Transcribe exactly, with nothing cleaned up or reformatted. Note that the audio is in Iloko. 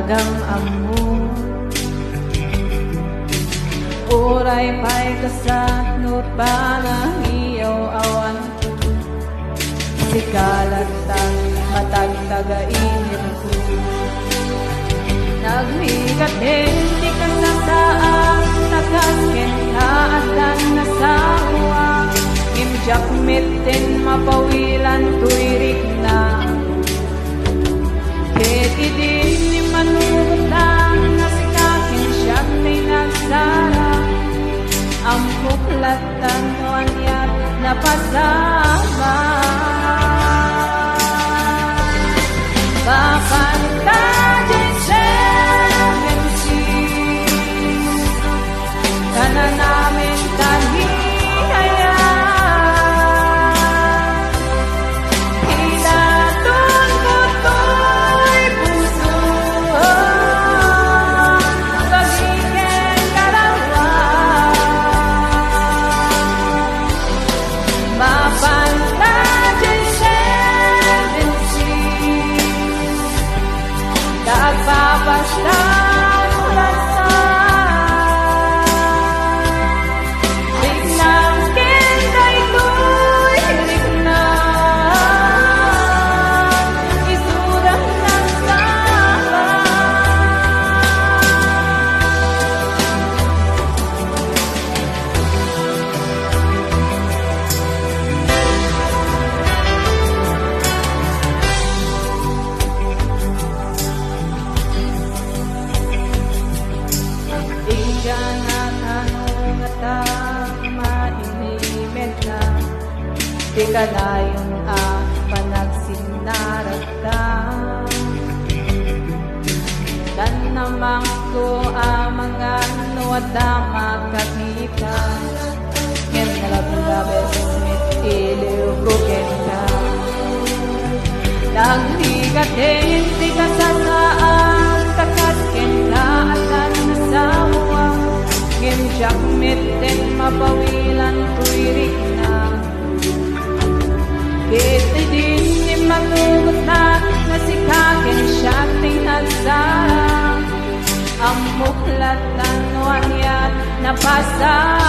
Gam ammo, uray pay kasano panangiyaw-awan. Sika latta matagtagainirko. Nagrigat ti kasasaad, takas kenka addan nasaoak. Ngem diak metten mapawilan toy rikna. Ket idin manugotan nga sika ken siak ti nagsara. Ammok latta no aniat napasamak. Mapan ta diay seven seas, kananamin ta ni aya. Ilaton ko toy puso, bagiken karawa. Mapan ta diay seven seas, ta agpapastan latta. Riknam ken daytoy riknam, isuda nagsaba. Ingganak, ano ngata mainimetka ti kanayon a panagsinnaragta? Kannamangko a mangan no adda makakita. Ngem nalablabes met iliwko kenka. Nagrigat ti kasasaad, takas kenka addan nasaoak. Ngem diak metten mapawilan toy rikna. Ket idin manugotan nga sika ken siak ti nagsara. Ammok latta no aniat napasamak.